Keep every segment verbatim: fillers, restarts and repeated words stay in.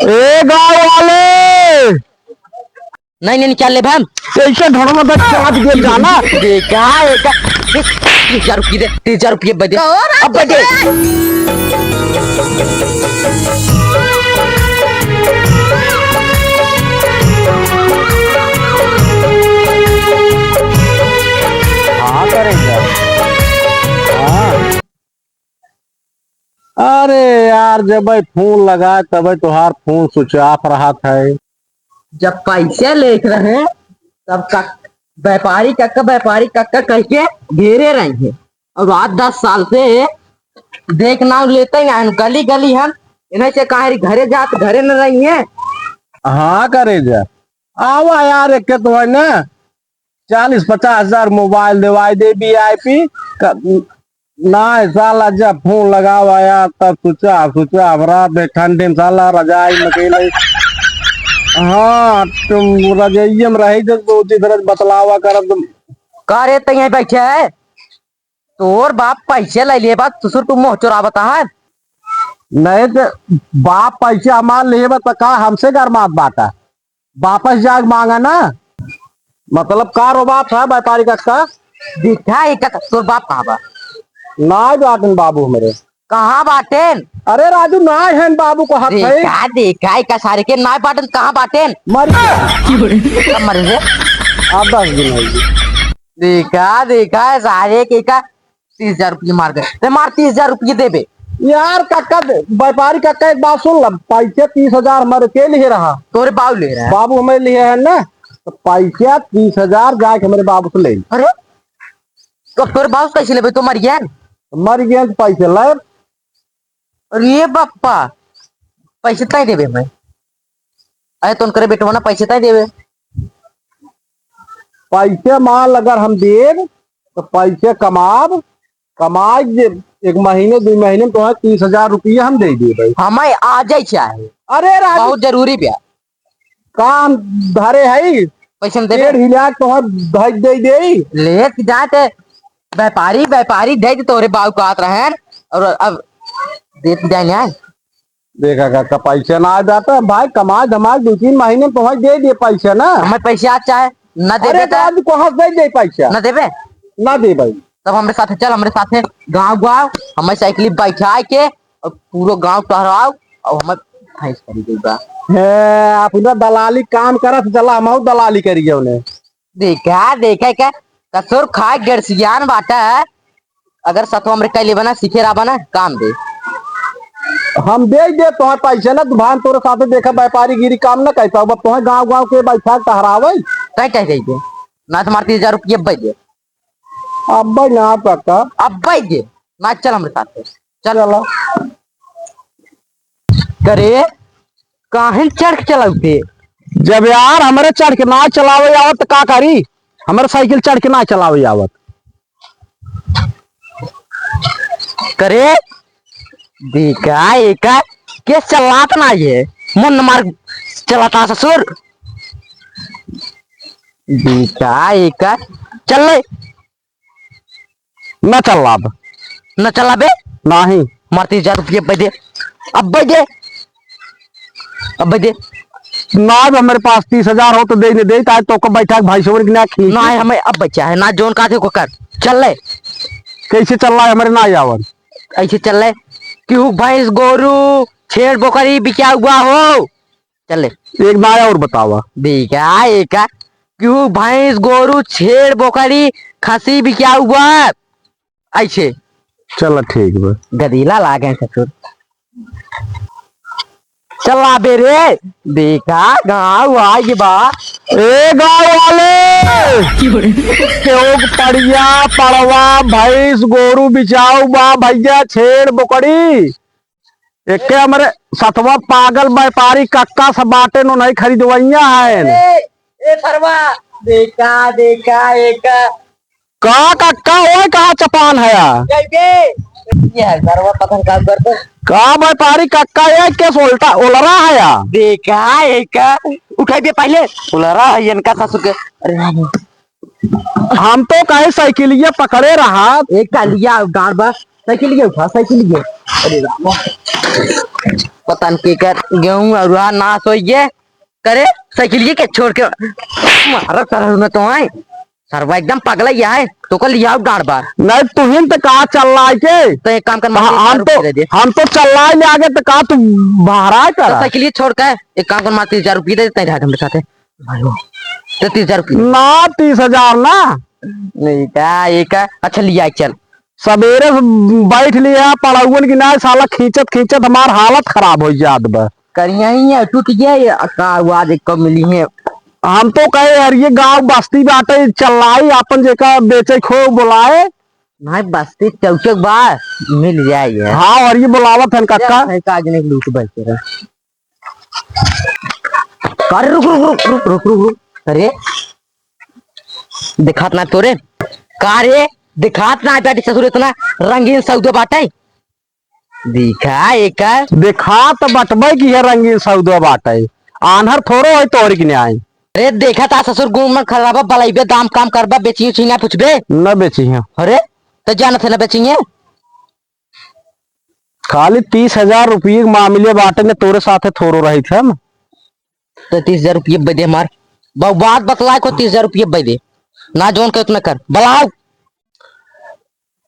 ए गाँव वाले! नहीं, नहीं, निकाल ले हम। ऐसे ढोड़ो में बस चाट के जाना। देखा, एक तीस हजार रुपये दे, तीस हजार रुपये बदे। और अब बदे। हाँ, करेंगे। हाँ। अरे यार, जब भाई फोन लगाए, तब भाई तोहार फोन switch off रहत है। जब पैसे लेत रहे, तब कक-, व्यापारी कक्का, व्यापारी कक्का कह के घेरे रहे हैं। और आज दस साल से देख नाव लेते हैं, गली गली हम इन्हें से कहाँ घरे जात, घरे न रही हैं। हाँ करे जा, आवा यार, एक तो है ना, चालीस पचास हजार मोबाइल देवाई दे VIP का। ना, साला जब फोन लगावा यार, तब switch off, switch off, रात में ठंडी में साला रजाई में अकेले। हाँ, तुम रजाइये में रही जब दो तीन तरह बतलावा करब तुम। का रे, तैं यहीं बैठे है? तोर बाप पैसे ले लिए बा, ससुर तू मुँह चोरावत है। नहीं तो बाप पैसे हमार लिए बा, तो का हमसे गरमात बाटा? वापस जाके मांगा ना। मतलब का रो बाप है व्यापारी कक्का? देखा, एक का तोर बाप कहाँ बा? नाय बाटेन बाबू हमरे। कहाँ बाटेन? अरे राजू, नाय है बाबू को हाथ है। देखा, देखा, एक सारे के नाय बाटेन, कहाँ बाटेन? मर गया। कब मरे रे? अब दस दिन हो गए। देखा, देखा, सारे के का तीस हजार रुपये मार दे। ते मार तीस हजार रुपये देबे। यार कक्का, व्यापारी कक्का, एक बात सुन ल, पैसे तीस हजार हमारे के लिए रहा? तोरे बाबू ले रहा है। बाबू हमें लिए है ना, तो पैसे तीस हजार जाके हमारे बाबू से ले ले। अरे, तो तोरे बाबू से कैसे लेबे? तो मर गया। मर गया तो पैसे ले। अरे बप्पा, पैसे तय देबे मैं। अरे तो उनकरे बेटवा ना पैसे तय देबे। पैसे माल अगर हम देब, तो पैसे कमाब, कमाए जे एक महीने, दो महीने में तोहे तीस हजार रुपये हम दे देब भाई। हमें आ जाए चाहे। अरे राजू, बहुत जरूरी बा। काम धरे है, पैसा न देबे? पेड़ हिला के तोहे धज दे दे। लेत जाते व्यापारी, व्यापारी दे दे तोरे बाऊ कहत रहन, और अब देत जाए ना। देखा काका, पैसे ना आ जाता है भाई, कमा धमा दो तीन महीने में तोहे दे दे पैसे ना। हमें पैसे आ चाहे ना देबे अरे तो राजू, कहाँ से दे दे पैसा? ना देबे? ना दे भाई। तब हमरे साथे चल, हमरे साथे गाँव गाँव, हमें साइकिल बैठा के और पूरा गाँव टहराओ, और हमें भैंस खरीदे बा। हे, अपना दलाली काम करत चला, हम दलाली करिए उन्हें। देखा, देखा का कसूर खाए गड़सियान बाटा है। अगर सतवा हमरे कैले बना, सीखे रहा बना, काम दे। हम दे दे तोहर पैसे ना, तू भान तोरे साथे देखा, व्यापारी गिरी काम ना कर पाओ, अब तोहे गाँव गाँव के बैठा के टहरावे। तय कह जाइए, ना तो मार तीस हजार रुपये अब्बे दे। अब्बे ना काका। अब्बे दे, ना चल हमरे साथे। चल। चला। करे, काहे चढ़ के चलावते? जब यार हमरे चढ़ के ना चलावे आवत, त का करी? हमरे साइकिल चढ़ के ना चलावे आवत। करे, देखा, एका के चलात ना ये, मन मार चलाता ससुर। देखा, एका, चल ले। न चलाब। न चलाबे? नाही। मार तीस हजार रुपये अब्बे दे। अब्बे दे। अब्बे दे। ना, अब हमरे पास तीस हजार हो तो दे, नहीं दे, ताकि तोको बैठा के भाई सोबन के ना खींची। ना, हमें अब बचा है, ना जोन का थे को कर। चल ले। कैसे चल रहा है हमरे ना यावन? ऐसे चल ले। क्यों भैंस, गोरू, छेड़, बोकरी बिका हुआ हो? चल ले। एक दाया और बतावा। बिका एका। क्यों भैंस, गोरू, छेड़, बोकरी, खसी बिका हुआ? ऐसे। चल ठीक बा। गदीला लागे ससुर। चला बे रे, देखा गाँव आइ बा। ए गाँव वाले, केहू के पड़िया, पड़वा, भैंस, गोरू बिचाऊ बा भैया, छेड़, बोकड़ी। एके हमरे सतवा पागल व्यापारी कक्का से बाटे नो नहीं खरीदवैया है। ए, ए सरवा, देखा, देखा, एका। का कक्का, ओए कहाँ चपान हया? जइबे। ये है, सरवा पतंग काम करते। का व्यापारी कक्का, ये के सोल्टा ओलरा हया? देखा, एका। उठाई दे पहले। ओलरा है, इनका ससुर के। अरे, हम तो कहे साइकिलिया पकड़े रहा। एक का लिया गाड़ बस। साइकिलिया उठा, साइकिलिया। अरे राम। पता न के कर गेहूं अउर नाश होइ गए। करे, साइकिलिया के छोड़ के मारा सरहु न तो आए। सरवा एकदम पगला ही है, तो को लियाओ गाड़ बार। नहीं, तुहिन तो कहा चल रहा है के? तो एक काम कर, हम तो, हम तो चल रहा है ले आगे, तो कहा तू बाहर आए कर? तो साइकिलिया छोड़ के, एक काम कर, मार तीस हजार रुपये दे, तैं रह हमरे साथे। भाई हो, तो तीस हजार रुपये। ना, तीस हजार ना। नहीं का, ये का? अच्छा, लिया, चल। सबेरे से बैठ लिया पड़ौवन की ना, साला खींचत खींचत हमार हालत खराब हो जात बा। करिया ही है, टूट गया ये, का हुआ, आज एक कम मिली है। हम तो कहे यार, ये गांव बस्ती बाटे, चलाई, आपन जेका बेचे खो बोलाए। भाई, बस्ती चौचक बा, मिल जाए ये। हाँ, और ये बोलावत हन कक्का। है का, आज नहीं लूट बैठे रहे। अरे रुक, रुक, रुक। अरे, दिखात ना तोरे। का रे, दिखात ना बेटी ससुर इतना रंगीन सौदो बाटे। दिखा एकर। दिखात बटबे की है रंगीन सौदो बाटे। आन्हर थोड़ो है तोहरी के न्याय। अरे देखा ता ससुर गुण मन खराबा, बलैबे दाम काम करबा, बेचियो छी ना पूछबे। न बेची है। अरे, तो जानत है ना बेचिए। खाली तीस हजार रुपये के मामले बाटे ने, तोरे साथे थोड़ो रहित हम। तो तीस हजार रुपये बदे हमार। ब-, बात बतलाए को तीस हजार रुपये बदे। ना जौन के उतना कर। बलाओ।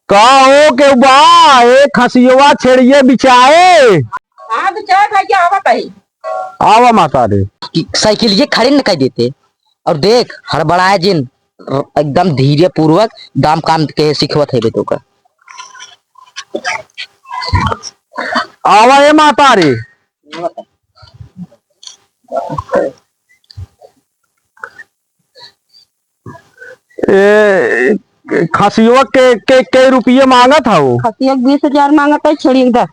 का हो के बा, ए खसियवा छेड़िए बिचाए? हाँ, बिचाए भाई, क्या आवा कही? आवा माता रे। कि साइकिल ये खड़ी न कर देते। और देख, हड़बड़ाए जिन, एकदम धीरे पूर्वक दाम काम के सिखवत है बेटो का। आवा ए माता रे। ए, खसियो के, के, के रुपये मांगत हौ? खसियो के बीस हजार मांगत है, छेड़ी के दस।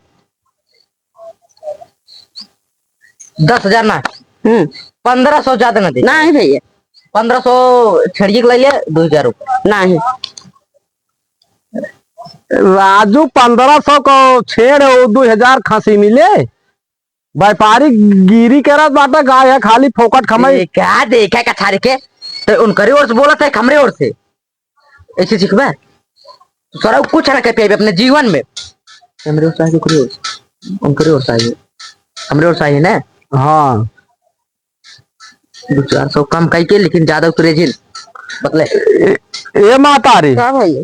दस हजार ना? हम्म। पन्द्रह सौ ज्यादा ना दे। नहीं भैया। पन्द्रह सौ छेड़िए के ले ले, दो हजार रुपये। नहीं। राजू, पन्द्रह सौ को छेड़ हो, दो हजार खसी मिले। व्यापारी गिरी करत बाटे, गाय है खाली फोकट खमाई। ए, का देखा कछारी के? तो उनकरे ओर से बोलत है, हमरे ओर से। ऐसे सीखबे? तो सारा कुछ ना कह पाएबे अपने जीवन में। हमरे ओर से आइए, ओकरे ओर से। उनकरे ओर से आइए। हमरे ओर से आइए ना? हाँ। दो चार सौ कम कई के, लेकिन ज्यादा उतरे जिन। मतलब ए, ए माता रे। का भैया?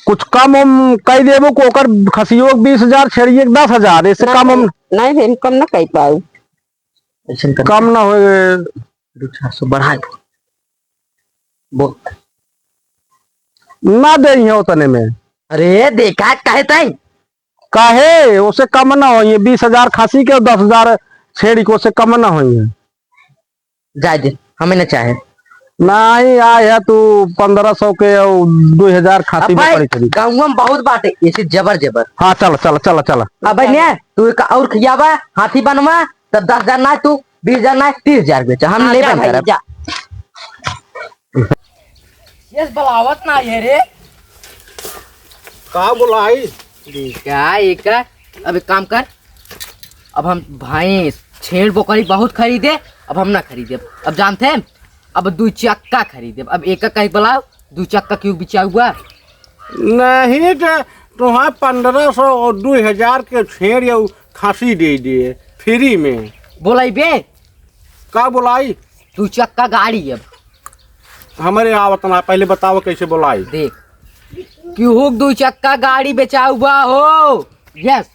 कुछ कम हम कई देबो को ओकर खसियो के बीस हजार, छेड़िए के दस हजार, इससे ना कम हम नहीं, नहीं भैया, हम कम ना कई पाऊ। ऐसे कर कम ना होए। दो चार सौ बढ़ाए। बोल। ना दे ही उतने में। अरे देखा कहे तई। काहे? ओसे कम ना होइए, बीस हजार खसी के और दस हजार छेड़ी के, ओसे कम ना होइए। जाए दे, हमें ना चाहे। नहीं, आए है तू पन्द्रह सौ के और दो हजार खसी अब में भाई, पड़ी खरी। गाँव में बहुत बात है, ऐसे जबर जबर। हाँ, चल, चल, चल, चल। अब भाई ने, तू एक और खियावा, हाथी बनवा, तब दस हजार ना तू, बीस हजार ना, तीस हजार बेचा, हम हाँ, नहीं जा बन भाई, करब। जा। ये बलावत ना ये रे। का बोलाई? का एक, अब एक काम कर, अब हम भैंस, छेड़, बोकरी बहुत खरीदे, अब हम ना खरीदे। अब जानते हैं, अब दू चक्का खरीदे। अब एक कहीं बुलाओ, दू चक्का क्यों बिचा हुआ? नहीं तो तुम्हार पन्द्रह सौ और दो हजार के छेड़ या खसी दे दिए फ्री में। बोलाई बे? का बोलाई? दू चक्का गाड़ी अब। हमरे आवत ना, पहले बताओ कैसे बोलाई। देख, केहू के दू चक्का गाड़ी बेचा हुआ हो। यस।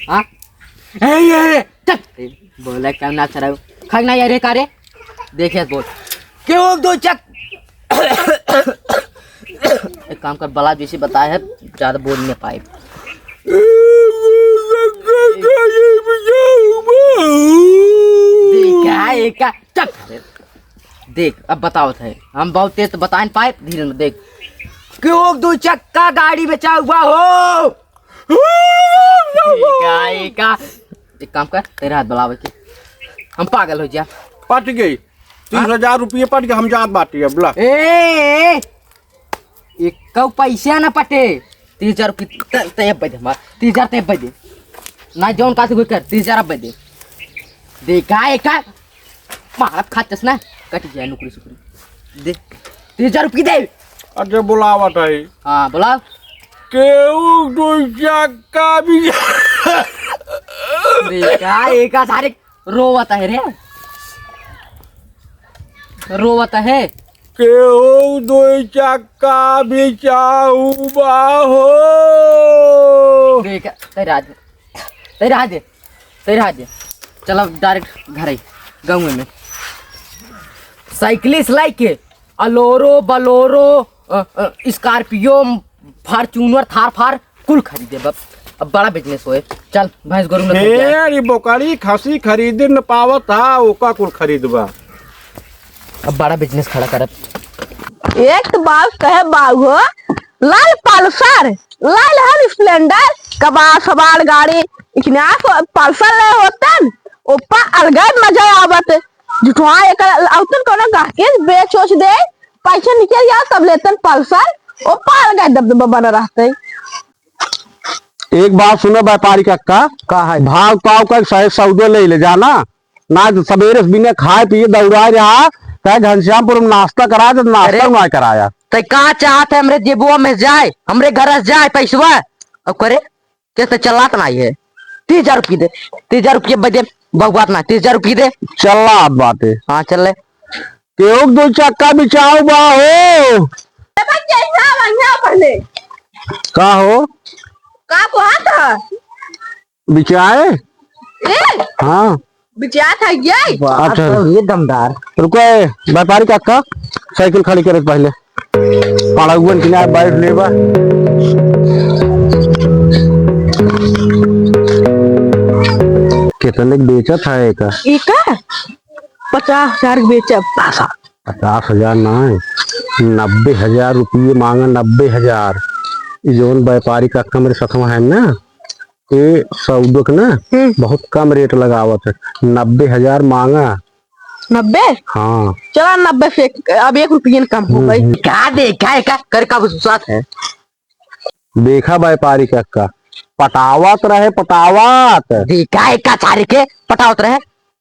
हाँ? ए, ये, चल। बोला क्या ना चढ़ाओ। खाई ना यार, ये का रे? देखे बोल। केहू के दू चक-, एक काम कर, बला जैसे बताए है, ज्यादा बोल नहीं पाए। देखा, एक का, चल। देख, अब बतावत है, हम बहुत तेज तो बता नहीं पाए, धीरे में देख। केहू के दू चक्का गाड़ी बेचा हुआ हो। एका, एका। एक काम कर, तेरे हाथ बुलावे के। हम पागल हो जा। पट गई। हाँ? तीस हजार रुपये पट गए, हम जात बाटी अब ला। ए, ए, ए। एक पैसा ना पटे। तीस हजार रुपये ते, ते अब दे हमार। तीस हजार ते अब दे। ना जौन का तू कर, तीस हजार अब दे। देखा, एका। मारब खाचस ना, कट जाए नुकरी सुकरी। दे, तीस हजार रुपये दे। अच्छा, बुलावत है। हाँ, बुलाओ। केहू दो चक्का भी। देखा, एका सारे रोवत है रे, रोवत है। केहू दो चक्का भी चाहू बा हो। देखा, तेरा आज, तेरा आज। तैरा दे। चल अब direct घर आई, गाँव में। साइकिल से लेके अलोरो, बलोरो, अ, अ, स्कॉर्पियो, फॉर्च्यूनर, थार फार कुल खरीदे। अब, अब बड़ा business होए। चल, भैंस गोरू न खरीदे। फेर ई बोकरी खसी खरीदे न पावत हा, ओका कुल खरीदबा। अब बड़ा business खड़ा करब। एक तो बात कहे बाऊ हो, लाल पल्सर, लाल हन स्प्लेंडर, कबाड़ सबाड़ गाड़ी, इखना पल्सर ले होतन, ओप्पा अलगे मजा आवत। जुठवा एकर अउतन कोनो गाहके बेच ओच दे, पैसा निकल जाओ तब लेतन पल्सर, ओप्पा अलगे दबदबा बना रहते। एक बात सुनो व्यापारी कक्का, का है? भाव ताव का सही सौदे ले ले जाना, ना तो सबेरे से बिना खाए पिए दौड़ाए रहा, कहे घनश्यामपुर में नाश्ता करा दे, नाश्ता अरे, ना कराया। तै का चाहत है हमरे जेबुआ में जाए, हमरे घर से जाए पैसवा? अब करे, कैसे चलात ना है? तीस हजार रुपये दे, तीस हजार रुपये बदे बहु बात ना, तीस हजार रुपये दे। चला बात है। हाँ, चल ले। केहू के दो चक्का बिचाऊ बा हो। ए, बन जाई, यहाँ, यहाँ पहले। का हो? का कहत ह? बिचाए? ए? हाँ। बिचात है ये? अच्छा। तो ये दमदार। रुको, ए, व्यापारी काका, साइकिल खड़ी करे पहले। पड़ौवन किनारे बैठ लेबा। कितने के बेचत है एका? एका? पचास हजार के बेचब। पचास हजार ना है, नब्बे हजार रुपये मांगा, नब्बे हजार। ई जौन व्यापारी काका मेरे साथ में है ना, ये सौदो के ना हम्म। बहुत कम रेट लगावत है, नब्बे हजार मांगा। नब्बे? हाँ। चला, नब्बे से एक, अब एक रुपये न कम हो हम्म, गई। हम्म। का देखा है, का कर, का विश्वास है? देखा व्यापारी काका, पटावत रहे, पटावत। देखा है का सारे के पटावत रहे?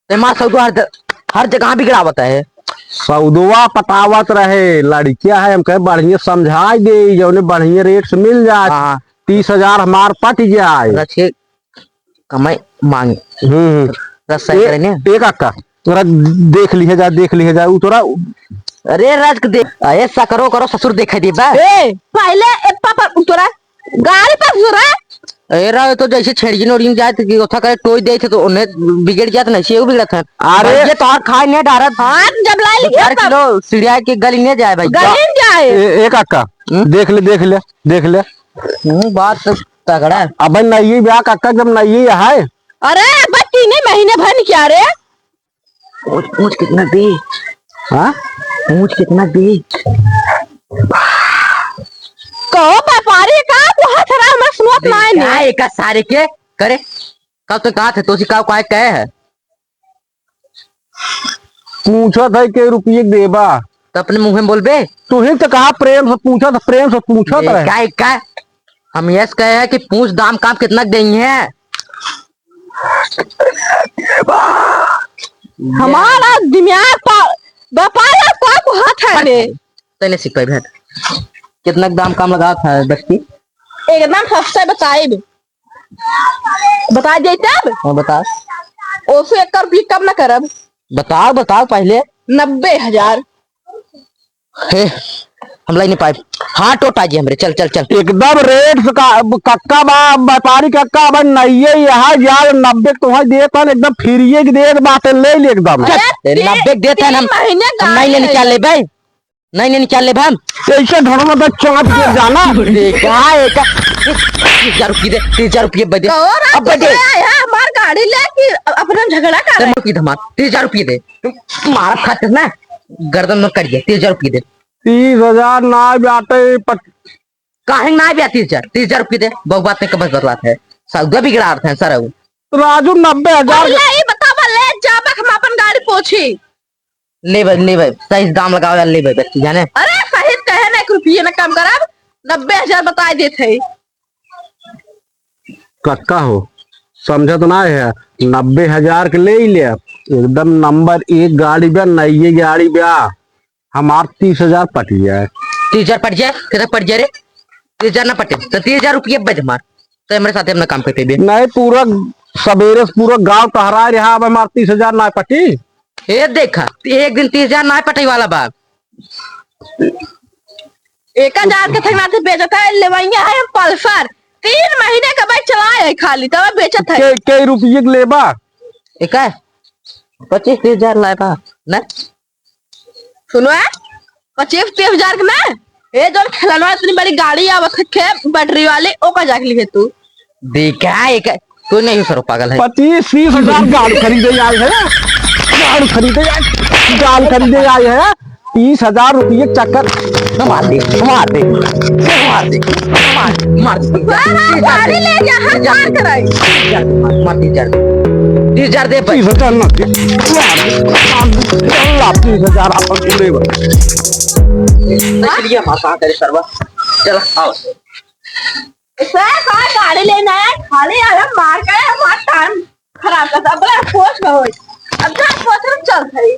ते मार सौदो हर द-, हर जगह बिगड़ावत है। सौदवा पटावत रहे, लड़किया है, हम कहे बढ़िया समझाई दे, जौने बढ़िया रेट से मिल जाए। हाँ। तीस हजार हमार पट जाए। रच के कमाई मांगे। हम्म, हम्म। रस सही ए-, करे ने। एक अक्का, तोरा देख लिहे जा, देख लिहे जा, उ तोरा अरे रच के दे, अरे सकरो करो ससुर देखे दे बा। ए, पहले ए पापा उ तोरा गाड़ी पर जो रे। ए रहा तो जैसे छेड़ियन ओड़ियन जाए तो ओथा करे टोई दे थे तो उन्हें बिगड़ जात नहीं, से बिगड़त है। अरे। ये तो और खाए नहीं डारत। हाथ जब लाई लिखे चार तब। किलो सिड़िया के गली नहीं जाए भाई। गली नहीं जाए। ए-, एक अक्का, हम्म? देख ले, देख ले, देख ले। हम्म, बात तो तगड़ा है। अब नहीं, ये ब्याह काका एकदम नहीं है। अरे, अब तीन महीने भर क्या रे? पूछ, पूछ कितना दी? हाँ? पूछ कितना दी? कहो व्यापारी का तू हाथ रहा, मैं सुनत अरे, नाय ने। का एका सारे के करे? कब तो कहा थे, तोसी का काय कहे है? पूछत है के रुपये देबा? तो अपने मुंह में बोलबे। तू ही तो कहा प्रेम से पूछत, प्रेम से पूछत ए, रहे। का, का? हम यस कहे हैं कि पूछ दाम काम कितना के देंगे हैं? हमारा दिमाग पर व्यापार का कोई हाथ है ने। तैने सीख पाई भेंट। कितना के दाम काम लगा था बस्ती? एकदम सस्ता बताइब। बता दे तब। हाँ, बता। ओसे एक रुपये कम ना करब। बताओ, बताओ पहले। नब्बे हजार। हे, हम लाई नहीं पाए। हाँ, टोटा जी हमरे, चल, चल, चल। एकदम रेट से का, कक्का बा, व्यापारी कक्का बा, नहीं है, यहाँ यार नब्बे के तुम्हें देत हन, एकदम फ्रीए के देत बाटे, ले ले एकदम। अरे, ए, नब्बे के देत हन, हम, तीन महीने हम नहीं लेने गाड़ी क्या है। ले भाई? नहीं, नहीं, निकाल ले भाई। ऐसे ढोड़ो में तो चाँद के जाना। देखा है का? तीस हजार रुपये दे, तीस हजार रुपये बदे। कहो रे, अब बदे। तू आया है हमार गाड़ी लेके, अ-, अपना झगड़ा कर ते रहे। मोर की धमाल, तीस हजार रुपये दे। मारा खाते ना, गर्दन में कट गया, तीस हजार रुपये दे। तीस हजार ना बाटे, पच- काहे ना बे तीस हजार? तीस हजार रुपये दे, बहु बात नहीं, बस बतलात है। सौदा बिगड़ा रहे हैं, सर, वो। राजू, नब्बे हजार और यही बतावा, ले जाबक हम अपन गाड़ी पोछी। ले भाई, ले भाई, सही से दाम लगाओ यार, ले भाई, बच्ची जाने। अरे, सही कहे ना, एक रुपये ना कम करब, नब्बे हजार बताए देत है। कक्का हो, समझत ना है, नब्बे हजार के ले ही ले, एकदम नंबर एक गाड़ी बा, नई गाड़ी बा। हमार तीस हजार पट जाए। तीस हजार पट जाए? कितना पट जाए रे? तीस हजार ना पटे, तो तीस हजार रुपये बज हमार। तो हमरे साथे अपना काम करते बे। नहीं, पूरा सवेरे से पूरा गांव टहरा रहा, अब हमार तीस हजार ना पटी। ए देखा, एक दिन तीस हजार ना पटे वाला बा। एक हजार के थकना से बेचत है, लेवैया है पल्सर। तीन महीने का बाइक चलाए है खाली, तब बेचत है। के, के रुपये के लेबा? एक है पच्चीस तीस हजार लाए बा। ना सुनो है, पच्चीस तीस हजार के ना, ए जौन खेलनवा इतनी बड़ी गाड़ी आवत है खे, बैटरी वाली, ओका जाके लिए तू। देखा एक, तू नहीं सर पागल है। पच्चीस तीस हजार गाड़ी खरीदे आए है, गाड़ी खरीदे आए, गाड़ी खरीदे आए है। तीस हजार रुपये के चक्कर। मार दे, मार दे, मार दे, मार, मार दे। वाह, वाह, गाड़ी ले जा, हाथ मार कराई। मार दे, मार दे। तीस हजार दे भाई। तीस हजार ना दे। मार दे, मार दे। अल्लाह, तीस हजार अपन पूरे बा। चलिए, हम कहाँ करे सरवा। चल, आओ। सर, कहाँ गाड़ी लेना है? खाली आलम मार के हमारा टाइम खराब करता। अब बड़ा सोच में होई। अब जहाँ सोच में चल भाई।